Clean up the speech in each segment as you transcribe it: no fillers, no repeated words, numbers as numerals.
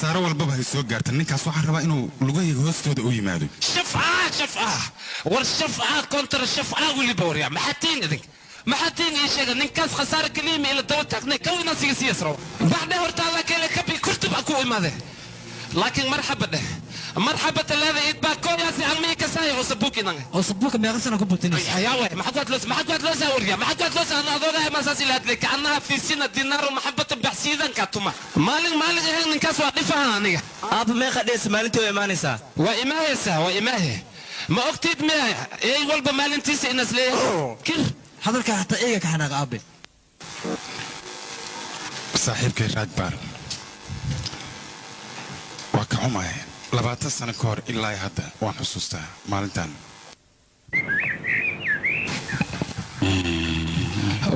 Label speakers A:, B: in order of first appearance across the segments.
A: Khasaaro walbaba hay soo gaarta ninkaas waxaan rabaa inuu lugahayga hoostooda u yimaado.
B: Shafcaa shafcaa war shafcaa kontra shafcaa weliba waryaa maxaa tiin idink maxaa tiin ii sheega ninkaas khasaare keliya ma ila daba taagnay kow inaan siga siiyas rabo baxdhe hortaada kele kabi kurtub a ku imaade laakiin marxaba dheh marxaba talaada id baa kooyaasi aan mii kasaaya oo sabuuk inanga
C: oo sabuuka meeqa sana ku buutinaysa
B: yaa waay maxaa ku hadloosa maxaa ku hadloosa waryaa maxaa ku hadloosa ana adoogahay maasaas ila hadlay kaanaha fiisina dinaaru maxabata baxsiidanka tuma maalin maalin ahayn ninkaas waa dhifahan aniga
D: aabba meeqa dhees maalintii waa imaanaysaa
B: waa imaahaysaa waa imaahe ma ogtid miya ey walba maalintiisa inaas leeyahay kir
C: hadalka xataa iyaga ka xanaaqa aabe
A: saaxiibkay Raajbaar waa ka xumahay 20 sano ka hor ilaa hadda waan xusuustaa maalintan.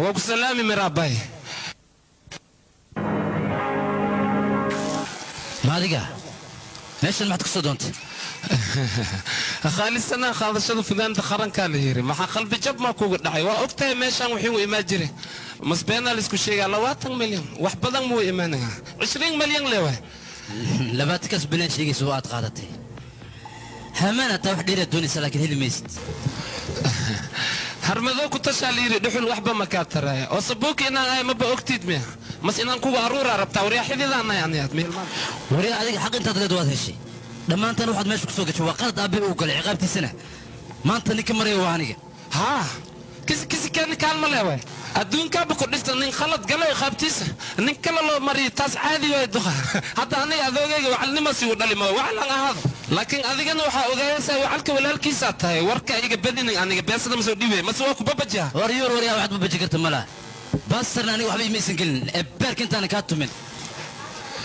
B: Waa ku salaami miraabay.
C: Ma adiga meeshan maxaad ku soo doontay?
B: Khaalisana qaadashada fudaanta qarankaa la yiri maxaa qalbi jab ma kugu dhacay waa ogtahay meeshan wixii u imaan jiray masbeenaa laisku sheegaa 20 milyan wax badan muu imaanayaa 20 milyan leewaay
C: 20kaas bilyan sheegaysa waa aad qaadatay hamaan hataa wax dheeraad doonaysa laakiin heli maysid
B: harmadoo ku tashaa la yiri dhuxul waxba ma kaa taraya oo sabuuka inaan ahay maba ogtid miya mas inaan kuga aruuraa rabtaa waryaa xididaanay aniyaad miilmaan
C: waryaa adiga xaq intaad leed waad heshay dhammaantan waxaad meesha ku soo gashay waa qalad aabbay uu galay ciqaabtiisana maanta ninka maraya waa aniga
B: haa kisi keeni kaalma leewaay adduunkaaba ku dhista nin khalad galay qaabtiisa nin kale loo mariyo taas caadi waay duqa hadda aniga adoogayga wacalnimaasi uu dhali maayo wacalan ahaado laakiin adigana waxaa ogaayaysaa wacalka walaalkiisaa tahay warka iga badinin aniga beesada ma soo dhiibay mase waa ku babajiha
C: war yoor waryaa waxaad babaji karta ma laha baastarna aniga waxba imaysan gelin ee beerka intaana kaa tumin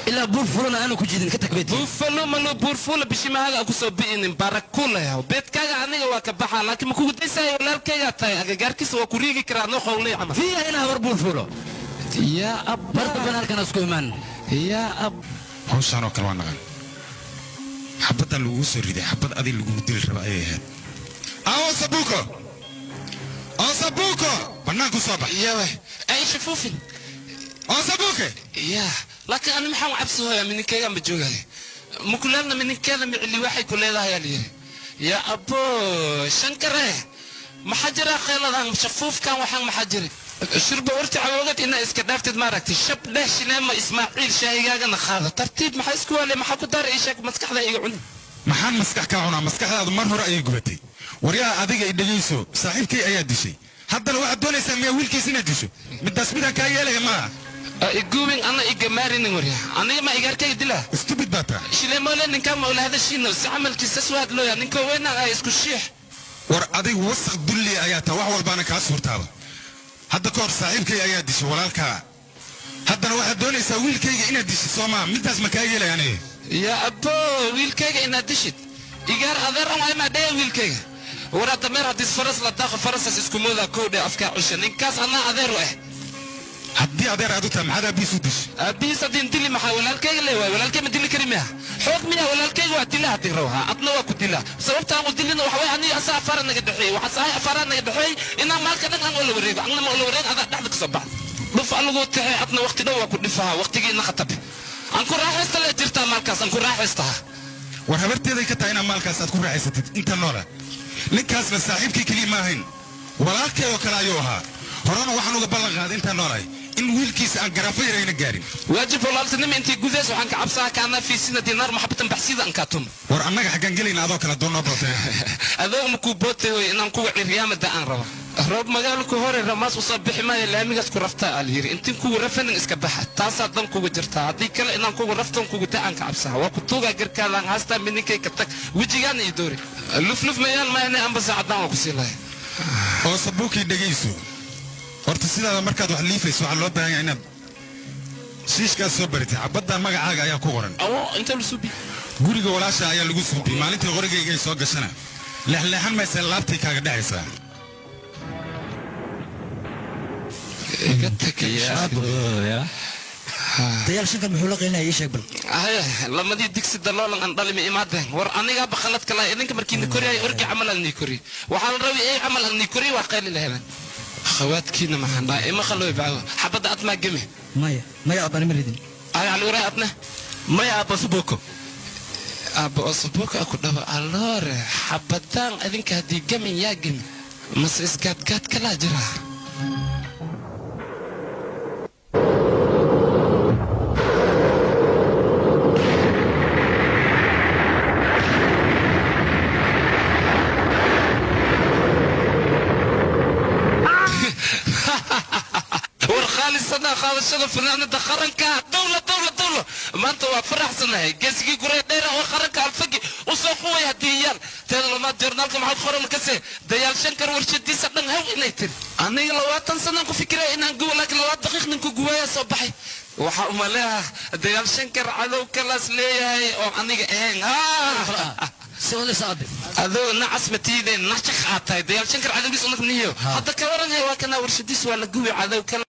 C: ilaa buur fulana aanu ku jiidin ka tag beedkii
B: buufalo malo buur fula bishimahaaga ku soo bi'inin barakuulayaw beedkaaga aniga waa ka baxaa laakiin ma kugu daysayo walaalkaygaa tahay agagaarkiisa waa ku riigi karaa noo qowlay camal
C: fiiha inaa war buur fulo
B: yaa ab
C: mar damban halkan isku imaan
B: yaa ab
A: hawshaan oo kale waa naqan xabaddan lagugu soo riday xabad adig lagugu dili raba ayay ahayd aawo sabuuko oo sabuuko bannaanku soo bax
B: yawe ay shafuufin
A: oo sabuuke
B: yaa laakiin ani maxaan cabsi hooyaa mininkeyga ma joogay mukuleelna mininkeeda micli waxay ku leedahay aa layidhi yaa abbo shankare maxaa jira kheyladan shafuufkan waxaan maxaa jira shurba warti cawoogad inaa iska dhaaftid maaragtay shab dheh shineema Ismaaciil shaahigaagana qaada tartiib maxaa isku waale maxaa ku daara ii sheeg maskaxda iga cuni
A: maxaan maskax kaa cunaa maskaxdaadu mar hore ayay gubatay waryaha adiga i dhegayso saaxiibkay ayaa dishay haddana waxaad doonaysaa miyaa wiilkiis inaad disho midaas midaan kaa yeelaya maaha
B: iguwin ana igamaarinin warya aniga ma igaarkayga dilaa
A: stupid baa tahay
B: shilemoole ninkaa ma ula hadashiina si camalkiisa soo hadlooya ninka weynaan ay isku shiix
A: war adigu wasaq dulli ayaa taa wax walbaana kaa suurtaaba hadda ka hor saaxiibkay ayaa dishay walaalkaa haddana waxaad doonaysaa wiilkayga inaad dishay soo maa midaas ma kaa yeelaya aniga
B: yaa abbo wiilkayga inaad dishid igaar adeer an waay maa dhaya wiilkayga war hadda meer haddii faras la daaqo farasaas isku moodaa kow dhe afkaa cusha ninkaas anaa adeer u ah
A: haddii adeer aad u tahay maxaad aabbihiis u dishay
B: aabbihiis haddii dili maxaa walaalkayga leewaay walaalkay ma dili kari miya xoog miya walaalkayga waa dila haddii rawha adna waa ku dila sababta aan u dilina waxa waay aniga asaa afaara naga dhexeeyey waxaas ahay afaaraa naga dhexeeyey inaan maalka dhan aan ula wareego anna ma ula wareeg adaa dhexda kasoo baxda dhuf alaguu taxay adna waqti dhow waa ku dhifaha waqtigiina khatabe aan ku raaxaysta lee jirtaa maalkaas aan ku raaxaystaha
A: war habarteeday ka tahay inaa maalkaas aad ku raaxaysatid inta noola ninkaasna saaxiibkii keliya ma ahayn walaalkay oo kale ayuu ahaa horena waxaan uga ballan qaaday intaan noolahay in wiilkiisa aan garaafo yar ayna gaarin
B: waajib walaaltinimo intii gudays waxaan ka cabsaha kaanaa fiisina dinaar maxabatan baxsida aan kaatum
A: war annaga xaggaan gelayna adoo kale doon noo bootay
B: adoog ma kuu bootay wey inaan kuwa ciryaamada aan rabo roob magaalo ku hore ramaas usoo bixi maayo laamigaas ku raftaa aa layidhi intiin kugu rafanin iska baxa taasaa dan kugu jirtaa haddii kale inaan kugu raftan kugu da aan ka cabsaha waa ku tuugaa garkaadaan haastaa mininkay ka tag wejigaana iyo doori lufluf mayaal maayane anba saacadaan waa ku sii lahay
A: oo sabuukii dhegayso horta sidaada markaad wax liifayso waxaa loo baahan yahay inaad shiishkaas soo baritay xabaddan magacaaga ayaa ku qoran
B: inta la suubi
A: guriga walaasha ayaa lagu suubiyey maalintii qorigayga ay soo gashana leexleexan maysa laabtay kaaga dhacaysaa
C: dayaal shankan muxuu la qeynaya ii sheeg bal
B: haya lamadii digsi daloolan aan dhalimi imaadeen war anigaa bakhalad kala idinka markiina koriyay orgi camal aan nii koriy waxaa la rabay ey camal aan nii koriy waa qayli laheedan khawaadkiina maxaan dhahay ima khalooy baawo xabadda ad maa gemi
C: maya maya abani ma ridin
B: haya cali waray adna
D: Maya aabbo Subuko.
B: Aabbo Osubuko aku dhabo alloore xabadaan adinka haddii gamin yaa gami mase isgaadgaad kalaa jira. Qaadashada fanaanada qaranka dawla dawla dawla maanta waa faraxsanahay geesigii guree dheer oo qaranka alfagi u soo quway hadiyaal teeda lamaad joornaalka maxaad qoran kase dayaal shankar warshadiisa dhan haw inay tiri aniga 20 sanaan ku fikiray inaan gubo laakiin 2 daqiiq ninku guwaya soo baxay waxaa uma leeyaha dayaal shankar cadow kalaas leeyahay oo aniga ahayn adoo nacas matiide nashaq aad tahay dayaal shankar cadowgiis unag niyo hadda ka waranaya waa kana warshadiis waa la gubi cadow kala.